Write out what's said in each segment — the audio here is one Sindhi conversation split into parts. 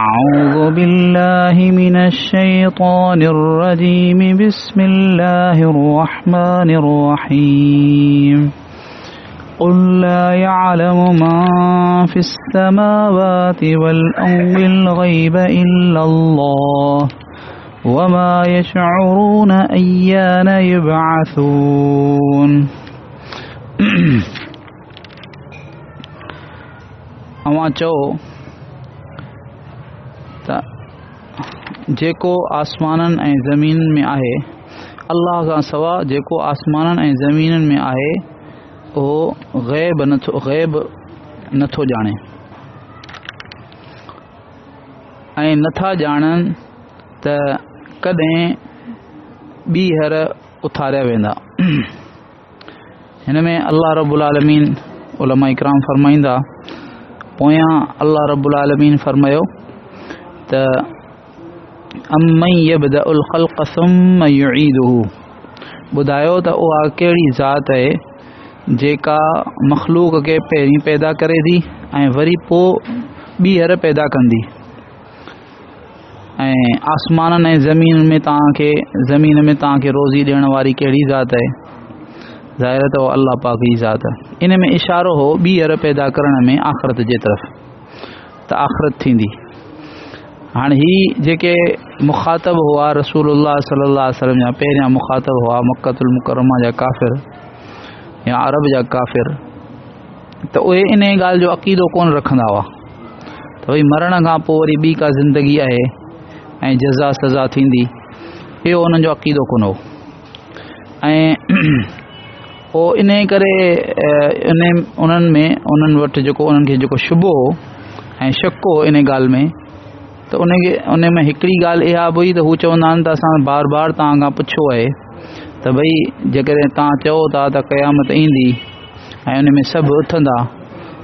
أعوذ بالله من الشيطان الرجيم. بسم الله الرحمن الرحيم. قل لا يعلم من في السماوات والأرض الغيب إلا الله وما يشعرون أيان يبعثون. اوهان چئو ته جيڪو آسمانن ۽ زمينن ۾ آهي الله کان سوا جيڪو آسمانن ۽ زمينن ۾ آهي اهو غيب نٿو ڄاڻي ۽ نٿا ڄاڻن ته ڪڏهن ٻيهر اٿاريا ويندا. هن ۾ الله رب العالمين علماء ڪرام فرمائيندا پويان الله رب العالمين فرمايو ته امن يبدأ الخلق ثم يعيده، ٻڌايو ته اها ڪهڙي ذات آهي جيڪا مخلوق کي پهرين پيدا ڪري ٿي ۽ وري پوء ٻيهر پيدا ڪندي ۽ آسمانن ۽ زمين ۾ توهان کي زمين ۾ توهان کي روزي ڏيڻ واري ڪهڙي ذات آهي؟ ظاهر آهي ته اها الله پاڪ جي ذات آهي. ان ۾ اشارو هو ٻيهر پيدا ڪرڻ ۾ آخرت جي طرف ته آخرت ٿيندي. هاڻي هي جيڪي مخاطب هئا رسول الله صلي الله عليه وسلم جا پهريان مخاطب هئا مڪة المڪرمه جا ڪافر يا عرب جا ڪافر، ته اهي انهيء ڳالهه جو عقيدو ڪونه رکندا هئا ته ڀئي مرڻ کان پوء وري ٻي ڪا زندگي آهي ۽ جزا سزا ٿيندي، اهو انهن جو عقيدو ڪونه هو. ۽ پوء انهيء ڪري انهن ۾ انهن وٽ جيڪو انهن کي جيڪو شبهو هو ۽ شڪ هو انهيء ڳالهه ۾ ته ان ۾ هڪڙي ڳالهه اها به هئي ته هو چوندا آهن ته اسان بار بار توهان کان پڇيو آهي ته ڀئي جيڪڏهن توهان چئو ٿا ته قيامت ايندي ۽ ان ۾ سڀ اٿندا،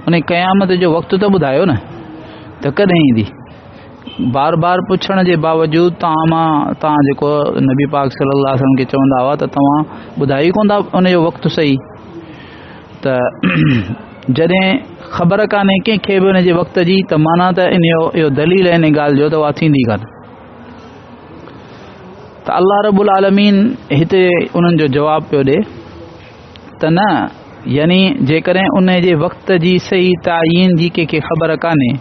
ان قيامت جو وقت ته ٻڌايو نه ته ڪڏهن ايندي. بار بار پڇڻ جي باوجود توهان مان توهان جيڪو نبي پاڪ صلي الله عليه وسلم کي چوندا هئا ته توهان ٻڌائي ڪونه ٿا ان جو وقت صحيح، ته جڏهن خبر ڪانهي ڪنهن کي به ان جي وقت جي ته معنيٰ ته ان جو اهو دليل آهي ان ڳالهه جو ته اها ٿيندي ڪانه. ته الله رب العالمين هتي انهن جو جواب پيو ڏي ته نه، يعني جيڪڏهن ان جي وقت جي صحيح تعيين جي ڪنهن کي خبر ڪانهي،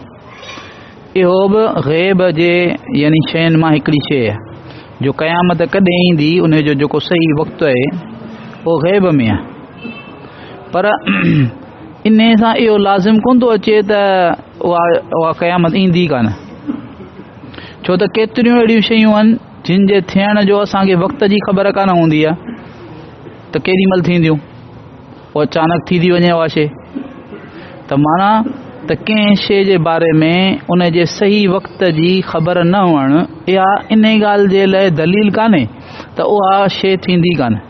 اهو به غيب جي يعني شين مان هڪڙي شيء آهي جو قيامت ڪڏهن ايندي ان جو جيڪو صحيح وقت آهي اهو غيب ۾ آهي، پر انهي سان اهو لازم ڪونه ٿو اچي ته اها قيامت ايندي ڪانه، ڇو ته ڪيتريون اهڙيون شيون آهن جن جي ٿيڻ جو اسان کي وقت جي خبر ڪانه هوندي آهي ته ڪيڏي مهل ٿينديون، پوء اچانڪ ٿي ٿي وڃي اها شيء. ته معنيٰ ته ڪنهن شيء جي باري ۾ ان جي صحيح وقت جي خبر نه هئڻ اها انهي ڳالهه جي لاء دليل ڪانهي ته اها شيء ٿيندي ڪانه.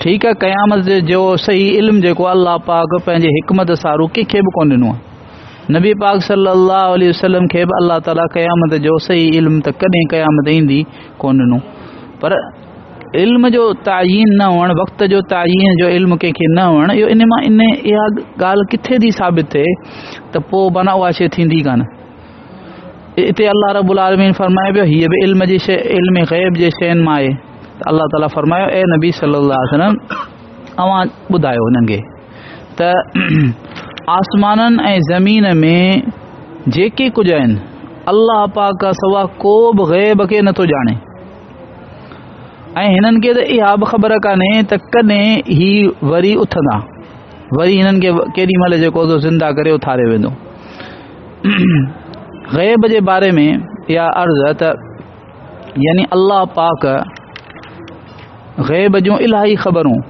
ٺيڪ آهي، قيامت جو صحيح علم جيڪو الله پاڪ پنهنجي حڪمت سارو ڪنهن کي به ڪونه ڏنو آهي. نبي پاڪ صلي الله عليه وسلم کي به الله تعاليٰ قيامت جو صحيح علم ته ڪڏهن قيامت ايندي ڪونه ڏنو، پر علم جو تعيين نه هئڻ، وقت جو تعيين جو علم ڪنهن کي نه هئڻ، اهو ان مان ان اها ڳالهه ڪٿي ٿي ثابت ٿئي ته پوء معنيٰ اها شيء ٿيندي ڪانه. اتي الله رب العالمين فرمائي پيو هيء به علم جي شيء، علم غيب جي شين مان آهي. ته الله تعاليٰ فرمايو اي نبي صلي الله عليه وسلم اوهان ٻڌايو هنن کي ته آسمانن ۽ زمين ۾ جيڪي ڪجهه آهن الله پاڪ کان سوا ڪو به غيب کي نٿو ڄاڻي، ۽ هنن کي ته اها به خبر ڪانهي ته ڪڏهن هي وري اٿندا، وري هنن کي ڪيڏي مهل جيڪو سو زنده ڪري اٿاريو ويندو. غيب جي باري ۾ اها عرض ته يعني الله پاڪ غيب جون الاهي خبرون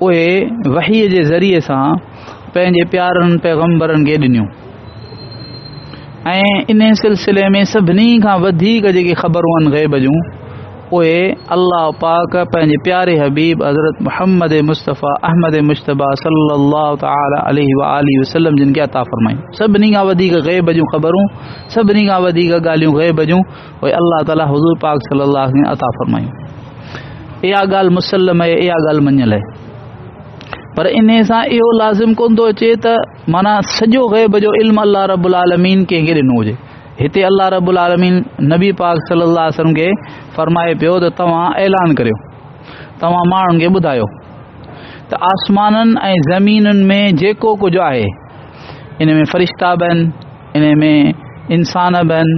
اهي وحي جي ذريعي سان پنهنجي پيارن پيغمبرن کي ڏنيون، ۽ انهي سلسلي ۾ سڀني کان وڌيڪ جيڪي خبرون آهن غيب جون اهي الله پاڪ پنهنجي پياري حبيب حضرت محمد مصطفيٰ احمد مجتبيٰ صلي الله تعالٰي عليه وآله وسلم جن کي عطا فرمايون. سڀني کان وڌيڪ غيب جون خبرون، سڀني کان وڌيڪ ڳالهيون غيب جون اهي الله تعالٰي حضور پاڪ صلي الله عليه وسلم عطا فرمايون. اها ڳالهه مسلم آهي، اها ڳالهه مڃيل آهي. پر انهي سان اهو لازم ڪونه ٿو اچي ته معنيٰ سڄو غيب جو علم الله رب العالمين ڪنهن کي ڏنو هجي. هتي الله رب العالمين نبي پاڪ صلي الله عليه وسلم کي فرمائي پيو ته توهان اعلان ڪريو، توهان ماڻهن کي ٻڌايو ته آسمانن ۽ زمينن ۾ جيڪو ڪجهه آهي، ان ۾ فرشتا به آهن، ان ۾ انسان به آهن،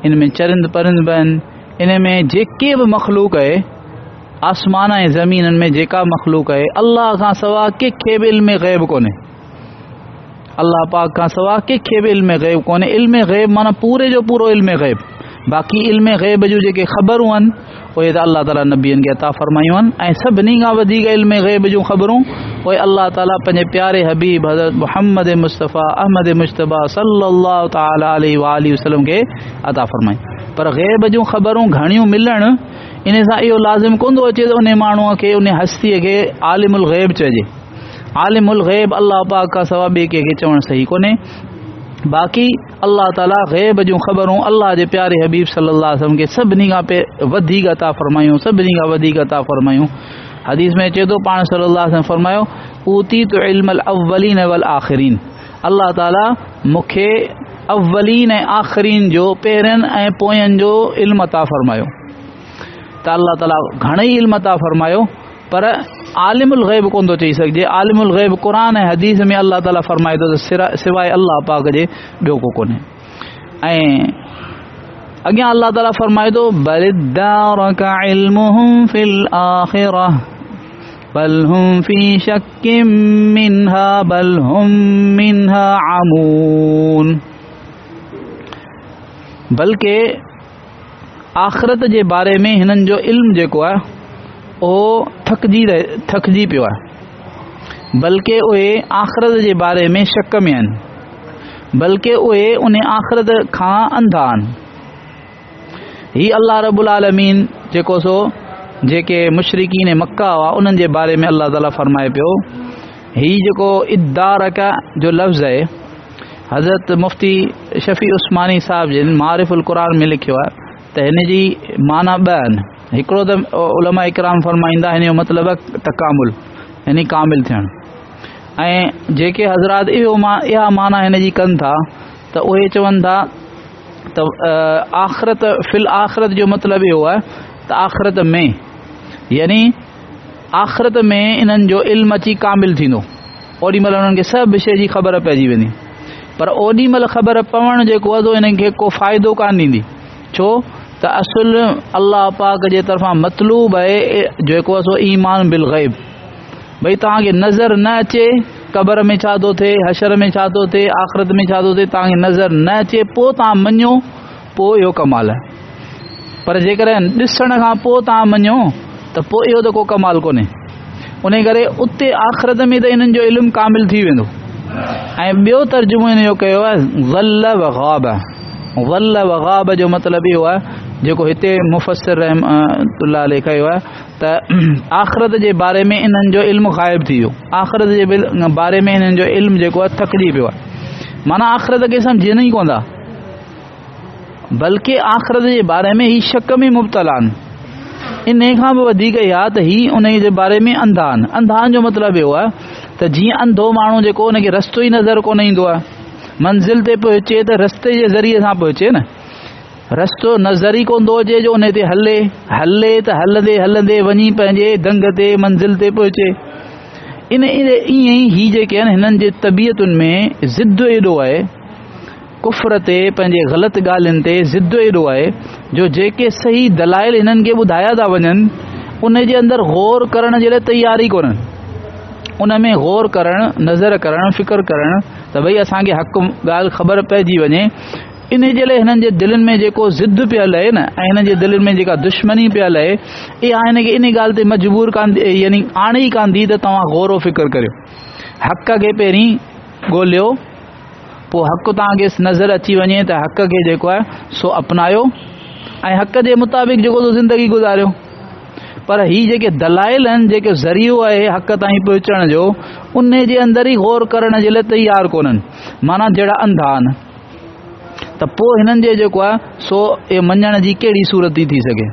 ان ۾ چرند پرند به آهن، ان ۾ جيڪي به مخلوق آهي، آسمان ۽ زمينن ۾ جيڪا مخلوق آهي، الله کان سوا ڪنهن کي به علم غيب ڪونهي. الله پاڪ کان سوا ڪنهن کي به علم غيب ڪونهي. علم غيب معنيٰ پوري جو پورو علم غيب. باقي علم غيب جون جيڪي خبرون آهن اهي ته الله تعاليٰ نبين کي عطا فرمايون آهن ۽ سڀني کان وڌيڪ علم غيب جون خبرون اهي الله تعاليٰ پنهنجي پياري حبيب حضرت محمد مصطفيٰ احمد مجتبيٰ صلي الله تعاليٰ عليه وآله وسلم کي عطا فرمايون. پر غيب جون خبرون گهڻيون ملڻ ان سان اهو لازم ڪونه ٿو اچي ته ان ماڻهوء کي، ان هستيء کي عالم الغيب چئجي. عالم الغيب الله پاڪ کان سوا ٻئي ڪنهن کي چوڻ صحيح ڪونهي. باقي الله تعاليٰ غيب جون خبرون الله جي پياري حبيب صلي الله عليه وسلم کي سڀني کان وڌيڪ عطا فرمايون، سڀني کان وڌيڪ عطا فرمايون. حديث ۾ اچي ٿو پاڻ صلي الله عليه وسلم فرمايو اوتيت علم الاولين والآخرين، الله تعاليٰ مون کي اولين ۽ آخرين جو، پهرين ۽ پوين جو علم عطا فرمايو. ته الله تعاليٰ گهڻئي علم عطا فرمايو پر عالم الغيب ڪونه ٿو چئي سگهجي. عالم الغيب قرآن ۽ حديث ۾ الله تعاليٰ فرمائي ٿو ته سواء الله پاڪ جي ٻيو ڪو ڪونهي. ۽ اڳيان الله تعاليٰ فرمائي ٿو بل ادارک علمهم في الآخرة بل هم في شڪ منها بل هم منها عمون، بلڪه آخرت جي باري ۾ هنن جو علم جيڪو آهي اهو ٿڪجي پيو آهي، بلڪه اهي آخرت جي باري ۾ شڪ ۾ آهن، بلڪه اهي ان آخرت کان انڌا آهن. هي الله رب العالمين جيڪو سو جيڪي مشرڪين مڪه هئا انهن جي باري ۾ الله تعاليٰ فرمائي پيو، هي جيڪو ادارڪ جو لفظ آهي، حضرت مفتي شفيع عثماني صاحب جن معارف القرآن ۾ لکيو آهي ته هن جي معنيٰ ٻه آهن. هڪڙو ته علماء ڪرام فرمائيندا هن جو مطلب آهي تڪامل، يعني ڪامل ٿيڻ، ۽ جيڪي حضرات اها معنيٰ هن جي ڪن ٿا ته اهي چون ٿا ته آخرت، في الآخرت جو مطلب اهو آهي ته آخرت ۾، يعني آخرت ۾ انهن جو علم اچي ڪامل ٿيندو، اوڏي مهل انهن کي سڀ شيء جي خبر پئجي ويندي. پر اوڏي مهل خبر پوڻ جيڪو آهي سو انهن کي ڪو فائدو ڪانه ڏيندي، ڇو ته اصل الله پاڪ جي طرفان مطلوب آهي جيڪو آهي سو ايمان بالغيب. ڀئي توهان کي نظر نه اچي قبر ۾ ڇا ٿو ٿئي، حشر ۾ ڇا ٿو ٿئي، آخرت ۾ ڇا ٿو ٿئي، توهان کي نظر نه اچي پوء توهان مڃو، پوء اهو ڪمال آهي. پر جيڪڏهن ڏسڻ کان پوء توهان مڃو ته پوء اهو ته ڪو ڪمال ڪونهي. انهي ڪري اتي آخرت ۾ ته انهن جو علم ڪامل ٿي ويندو. ۽ ٻيو ترجمو ان جو ڪيو آهي ظل وغاب. ظل وغاب جو مطلب اهو آهي جيڪو هتي مفسر رحمت الله عليه ڪيو آهي ته آخرت جي باري ۾ انهن جو علم غائب ٿي ويو، آخرت جي باري ۾ انهن جو علم جيڪو آهي ٿڪجي پيو آهي، معنيٰ آخرت کي سمجهن ئي ڪونه ٿا، بلڪه آخرت جي باري ۾ هي شڪ ۾ مبتلا آهن. انهي کان به وڌيڪ اها ته هي انهي جي باري ۾ انڌا آهن. انڌا آهن جو مطلب اهو آهي ته جيئن انڌو ماڻهو جيڪو ان کي رستو ئي نظر ڪونه ايندو آهي، منزل تي پهچي ته رستي جي ذريعي سان پهچي نه، رستو نظر ئي ڪونه ٿو اچي جو انهي تي هلي، هلي ته هلندي هلندي وڃي پنهنجي دنگ تي منزل تي پهچي. ان ائين ئي هي جيڪي آهن هنن جي طبيعتن ۾ ضد ايڏو آهي، ڪفر تي پنهنجي غلط ڳالهين تي ضد ايڏو آهي جو جيڪي صحيح دلائل هنن کي ٻڌايا ٿا وڃن ان جي اندر غور ڪرڻ جي لاء تيار ئي ڪونهن. ان ۾ غور ڪرڻ، نظر ڪرڻ، فڪر ڪرڻ ته ڀئي اسان کي حق ڳالهه خبر پئجي وڃي، ان جي لاء هنن جي دلين ۾ جيڪو ضد پيل آهي نه ۽ هنن جي دلين ۾ جيڪا دشمني پيل آهي اها هن کي ان ڳالهه تي مجبور ڪانه ٿي، يعني آڻي ئي ڪانه ٿي ته توهان غور و فڪر ڪريو، حق کي پهرين ڳوليو، پوء حق توهان کي نظر اچي وڃي ته حق کي جيڪو آهي سو اپنايو ۽ حق جي مطابق جيڪو سو زندگي گذاريو. پر هي جيڪي دلائل آهن، جيڪو ذريعو آهي حق تائين پهچڻ جو، ان جي اندر ئي غور ڪرڻ جي لاء تيار ڪونهن، معنيٰ جهڙا انڌا آهن، ته پوء هنن جي جيڪو آهي سو اهو مڃڻ جي ڪهڙي صورت ٿي ٿي سگهي.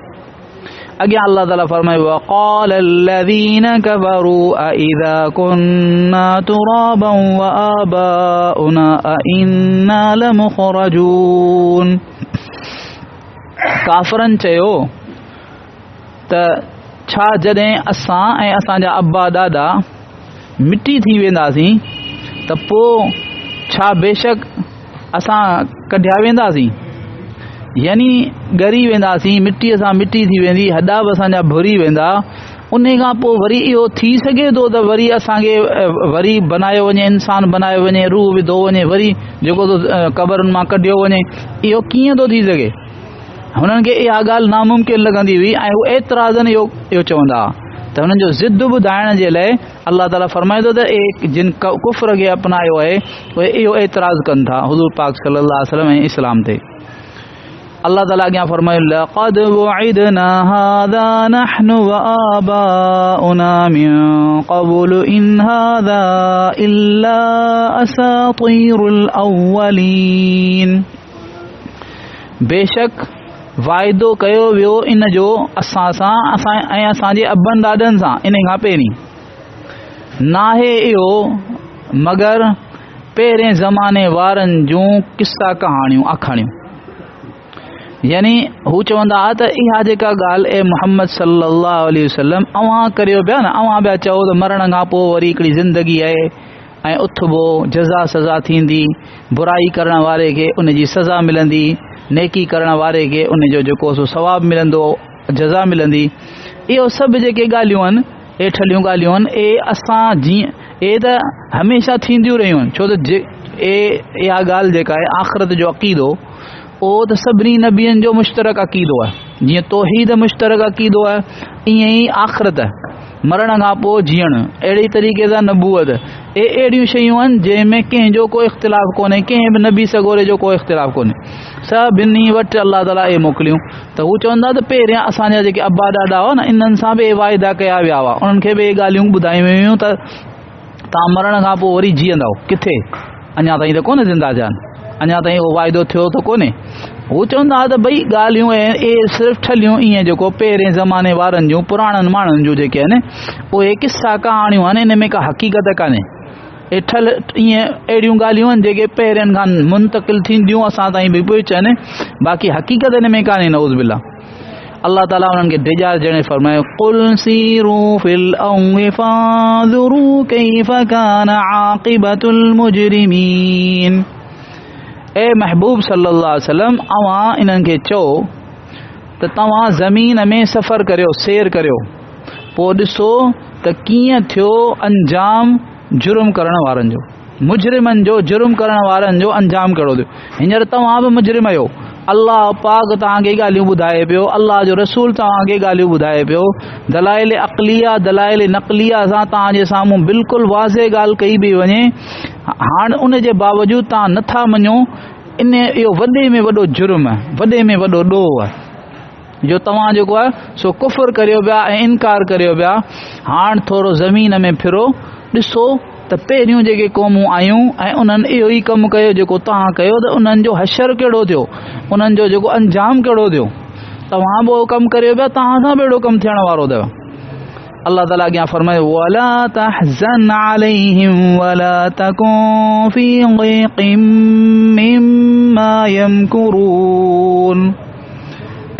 اڳيان الله تعالي فرمايو وقال الذين كفروا أإذا كنا ترابا وآباؤنا أإنا لمخرجون ڪافرن چيو ته ڇا جڏهن اسان ۽ اسان جا ابا ڏاڏا مٽي ٿي وينداسين ته پوء ڇا بيشڪ اسان ڪڍيا وينداسين يعني ڳري وينداسين مٽيء سان مٽي ٿي ويندي هڏا به اسان جا ڀري ويندا ان کان پوء وري اهو ٿي سگهي ٿو ته وري اسان کي وري بنايو وڃي انسان بنايو وڃي روح وڌو وڃي وري جيڪو ٿو قبرن مان ڪڍيو وڃي اهو ڪيئن ٿو ٿي سگهي هنن کي اها ڳالهه ناممڪن لڳندي هئي ۽ هو اعتراضن اهو اهو چوندا هئا ته هنن جو ضد ٻڌائڻ جي لاء الله تعاليٰ فرمائي ٿو ته اهي جن ڪفر کي اپنايو آهي اهي اهو اعتراض ڪن ٿا حضور پاڪ صلي الله عليه وسلم ۽ اسلام تي. الله تعاليٰ اڳيان فرمايو لقد وعدنا هذا نحن وآباؤنا من قبل ان هذا الا اساطير الاولين بيشڪ واعدو ڪيو ويو ان جو اسان سان اسان ۽ اسان جي ابن ڏاڏن سان ان کان پهرين ناهي اهو مگر پهرين زماني وارن جون قصا ڪهاڻيون آکاڻيون يعني هو چوندا ها ته اها جيڪا ڳالهه اي محمد صلي الله عليه وسلم اوهان ڪريو پيا نه اوهان پيا چئو ته مرڻ کان پوء وري هڪڙي زندگي آهي ۽ اٿبو، جزا سزا ٿيندي، برائي ڪرڻ واري کي ان جي سزا ملندي، نيڪي ڪرڻ واري کي ان جو جيڪو سو ثواب ملندو، جزا ملندي. اهو سڀ جيڪي ڳالهيون آهن، اهي ٺلهيون ڳالهيون آهن، اهي اسان جيئن اهي ته هميشه ٿينديون رهيون آهن، ڇو ته جي اهي اها ڳالهه جيڪا آهي آخرت جو عقيدو اهو ته سڀني نبين جو مشترڪ عقيدو آهي. جيئن توحيد مشترڪ عقيدو آهي، ائين ئي آخرت، مرڻ کان پوء جيئڻ، اهڙي طريقي سان نبوت، اهي اهڙيون شيون آهن جنهن ۾ ڪنهن جو ڪو اختلاف ڪونهي، ڪنهن به نبي سڳوري جو ڪو اختلاف ڪونهي. سڀني وٽ الله تعاليٰ اهي موڪليون ته هو چوندا ته پهريان اسان جا جيڪي ابا ڏاڏا هئا نه انهن سان به اهي واعدا ڪيا ويا هئا، انهن کي به اهي ڳالهيون ٻڌايون ويون هيون ته توهان مرڻ کان پوء وري جيئندؤ ڪٿي؟ اڃا تائين ته ڪونه زنده ٿيا آهن، اڃا تائين اهو واعدو ٿيو ته ڪونهي. هو چوندا هئا ته ڀئي ڳالهيون اهي صرف ٺلهيون ائين جيڪو پهرين زماني وارن جون پراڻن ماڻهن جون جيڪي آهن اهي قصا ڪهاڻيون آهن ان ۾ ڪا حقيقت ڪانهي. اهي ٺل ائين اهڙيون ڳالهيون آهن جيڪي پهرين کان منتقل ٿينديون اسان تائين به پهچن باقي حقيقت ان ۾ ڪانهي نعوذ بالله. الله تعالي انهن کي ڊيڄارجڻ فرمايو قل سيروا في الارض فانظروا كيف كان عاقبه المجرمين اي محبوب صلي الله عليه وسلم اوهان انهن کي چئو ته توهان زمين ۾ سفر ڪريو سير ڪريو پوء ڏسو ته ڪيئن ٿيو انجام جرم ڪرڻ وارن جو مجرمن جو جرم ڪرڻ وارن جو انجام ڪهڙو ٿيو؟ هينئر توهان به مجرم آهيو. الله پاڪ توهان کي ڳالهيون ٻڌائي پيو، الله جو رسول توهان کي ڳالهيون ٻڌائي پيو، دلائل عقليه، دلائل نقليه سان توهان جي سامهون بلڪل واضح ڳالهه ڪئي پئي وڃي، هاڻ ان جي باوجود توهان نه ٿا مڃو، ان اهو وڏي ۾ وڏو جرم آهي، وڏي ۾ وڏو ڏوهه آهي. جو توهان جيڪو آهي سو ڪفر ڪريو پيا ۽ انڪار ڪريو پيا، هاڻ ٿورو زمين ۾ ڦرو، ڏسو ته پهريون جيڪي قومون آيون ۽ انهن اهو ئي ڪم ڪيو جيڪو توهان ڪيو ته انهن جو حشر ڪهڙو ٿيو، انهن جو جيڪو انجام ڪهڙو ٿيو، توهان به اهو ڪم ڪريو پيا، توهان سان به اهڙو ڪم ٿيڻ وارو اٿو. الله تعالي اڳيان فرمايو ولا تحزن عليهم ولا تكن في ضيق مما يمكرون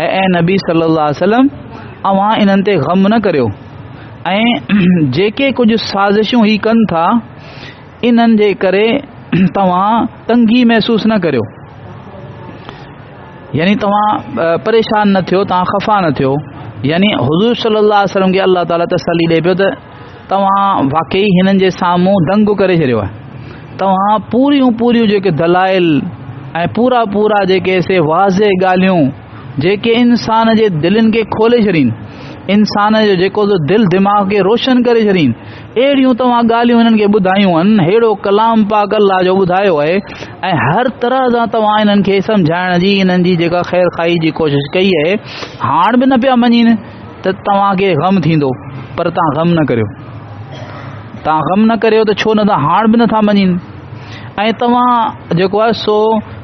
۽ اي نبي صلي الله عليه وسلم اوهان انهن تي غم نه ڪريو ۽ جيڪي ڪجهه سازشون هي ڪن ٿا انهن جي ڪري توهان تنگي محسوس نه ڪريو يعني توهان پريشان نه ٿيو توهان خفا نه ٿيو يعني حضور صلي الله عليه وسلم کي الله تعالي تسلي ڏئي پيو ته توهان واقعي هنن جي سامهون دنگ ڪري ڇڏيو آهي توهان پوريون پوريون جيڪي دلائل ۽ پورا پورا جيڪي سي واضح ڳالهيون جيڪي انسان جي دلين کي کولي ڇڏين انسان جو جيڪو سو دل دماغ کي روشن ڪري ڇڏين اهڙيون توهان ڳالهيون هنن کي ٻڌايون آهن ههڙو ڪلام پاڪ الله جو ٻڌايو آهي ۽ هر طرح سان توهان انهن کي سمجهائڻ جي انهن جي جيڪا خير خواهي جي ڪوشش ڪئي آهي هاڻ به نه پيا مڃين ته توهان کي غم ٿيندو پر توهان غم نه ڪريو توهان غم نه ڪريو ته ڇو نه ته هاڻ به نٿا مڃين ۽ توهان جيڪو آهي سو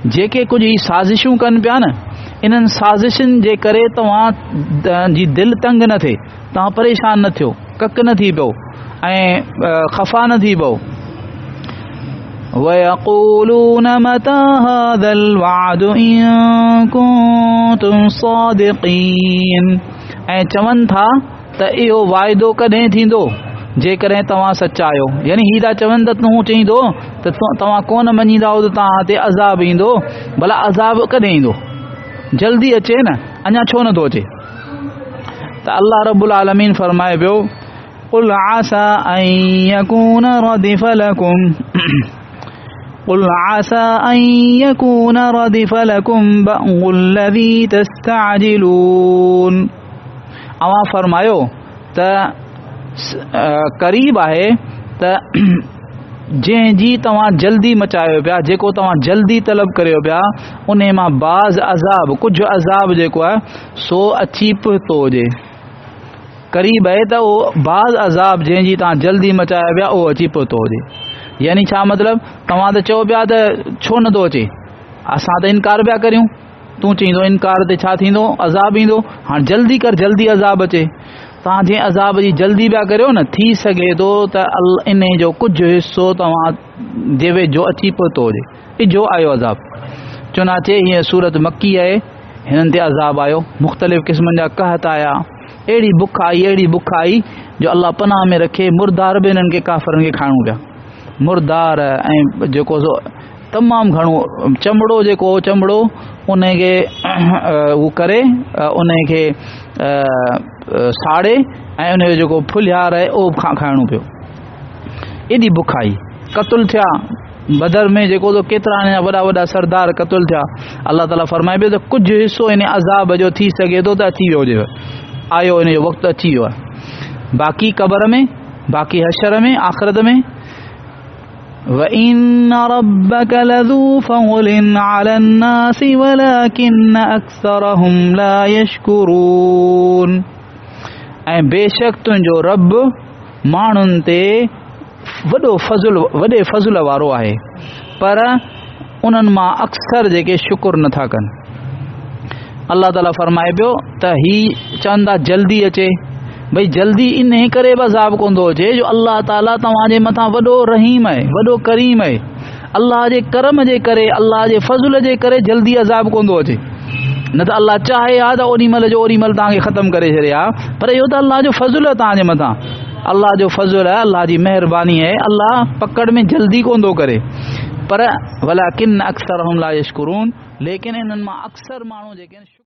جيڪي ڪجهه هي سازشون ڪن پيا نه انهن سازشن جي ڪري توهان جي دل تنگ نه ٿئي، توهان پريشان نه ٿيو، ڪڪ نه ٿي پئو ۽ خفا نه ٿي پئو. ويقولون متى هذا الوعد ان كنتم صادقين ۽ چون ٿا ته اهو واعدو ڪڏهن ٿيندو جيڪڏهن توهان سچا آهيو يعني هي ٿا چون ته تون چئين ٿو ته توهان ڪونه مڃيندا ته توهان تي عذاب ايندو، ڀلا عذاب ڪڏهن ايندو؟ جلدي اچي نه، اڃا ڇو نٿو اچي؟ ته الله رب العالمين فرمائي پيو قل عسى ان يكون ردف لكم قل عسى ان يكون ردف لكم بعض الذي تستعجلون اوهان فرمايو ته قريب آهي ته جنهن جي توهان جلدي مچايو پيا، جيڪو توهان جلدي طلب ڪريو پيا، انهي مان بعض عذاب، ڪجهه عذاب جيڪو آهي سو اچي پهتو هجي. قريب آهي ته اهو بعض عذاب جنهن جي توهان جلدي مچايو پيا اهو اچي پهتو هجي. يعني ڇا مطلب؟ توهان ته چئو پيا ته ڇو نٿو اچي؟ اسان ته انڪار پيا ڪريون. تون چئين ٿو انڪار تي ڇا ٿيندو؟ عذاب ايندو. هاڻ جلدي ڪر جلدي عذاب اچي. توهان جنهن عذاب جي جلدي پيا ڪريو نه، ٿي سگهي ٿو ته انهي جو ڪجهه حصو توهان جي ويجهو اچي پهتو هجي. اجهو آيو عذاب. چنانچه هيء سورت مڪي آهي، هنن تي عذاب آيو، مختلف قسمن جا قحط آيا، اهڙي بک آئي، اهڙي بک آئي جو الله پناهه ۾ رکي مردار به هنن کي ڪافرن کي کائڻو پيا. مردار ۽ جيڪو سو تمام گهڻو چمڙو جيڪو هو چمڙو ان کي هو ڪري ان کي ساڙي ۽ ان جو جيڪو ڦلهيار آهي اهو به کائڻو پيو. ايڏي بک آئي، قتل ٿيا بدر ۾ جيڪو تو ڪيترا ان جا وڏا وڏا سردار قتل ٿيا. الله تعاليٰ فرمائي پيو ته ڪجهه حصو ان عذاب جو ٿي سگهي ٿو ته اچي ويو هجي، آيو ان جو وقت اچي ويو آهي، باقي قبر ۾ باقي حشر ۾ آخرت ۾. وَإِنَّ رَبَّكَ لَذُو فَضْلٍ عَلَى النَّاسِ وَلَكِنَّ أَكْثَرَهُمْ لَا يَشْكُرُونَ ۽ بيشڪ تنهنجو رب ماڻهن تي وڏو فضل وڏي فضل وارو آهي پر انهن مان اڪثر جيڪي شڪر نٿا ڪن. الله تعالي فرمائي پيو ته هي چون ٿا جلدي اچي، ڀئي جلدي انهي ڪري به عذاب ڪونه ٿو اچي جو الله تعالي توهان جي مٿان وڏو رحيم آهي، وڏو ڪريم آهي. الله جي ڪرم جي ڪري، الله جي فضل جي ڪري جلدي عذاب ڪونه ٿو اچي. نه ته الله چاهي ها ته اوڏي مهل جو اوڏي مهل توهان کي ختم ڪري ڇڏي ها، پر اهو ته الله جو فضل آهي توهان جي مٿان. الله جو فضل آهي، الله جي مهرباني آهي، الله پڪڙ ۾ جلدي ڪونه ٿو ڪري. پر ولڪن اڪثرهم لا يشڪرون ليڪن انهن مان اڪثر ماڻهو جيڪي آهن.